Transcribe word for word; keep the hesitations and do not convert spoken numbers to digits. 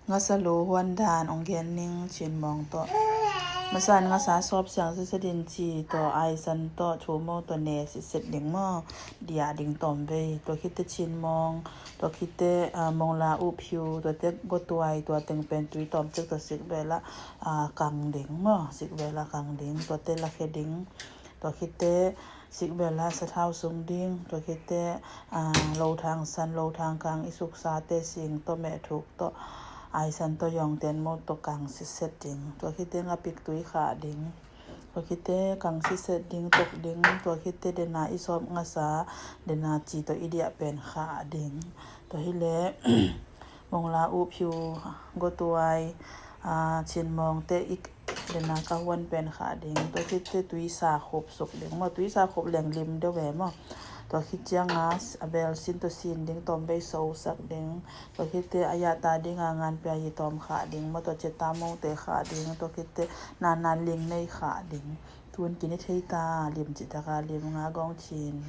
Ngasa lu huan dan ong gen ning cin mawng tawh. Masan ngasa sawp siang siset ding ci tawh, aisan tawh, thumo tawh ne siset ding maw. Dia ding tawm vei. Tua khite cin mawng, tua khite, ah, mawng la uh phiu, tua te gotuai, tua teng pen tui tawm cik tawh sik vela, ah, kang ding maw. Sik vela kang ding, tua te lakhe ding. Tua khite sik vela sathau sung ding, tua khite, ah, lothang san, lothang kang i suksate sing tawh meh thuk tawh, aisan tawh yawng ten mo tawh kang siset ding. Tua khite ngapik tui khah ding. Tua khite kang siset ding, tok ding, tua khite dena i sawp ngasa, dena ci tawh i diah pen khah ding. Tua hile, mawng la uh phiu, gotuai, ah, cin mawng te i dena ka huan pen khah ding. Tua khite tui sa khup suk ding maw, tui sa khup leng lim deuh ve maw. Tua khit cianga a bel sin tawh sin ding, tawm vei sosak ding. Tua khite a yata dinga ngan pia i tawm khah ding maw, tua ceta mawng te khah ding. Tua khite nana ling nei khah ding. Tun kini thei ta, lim citaka lim nga gong cin.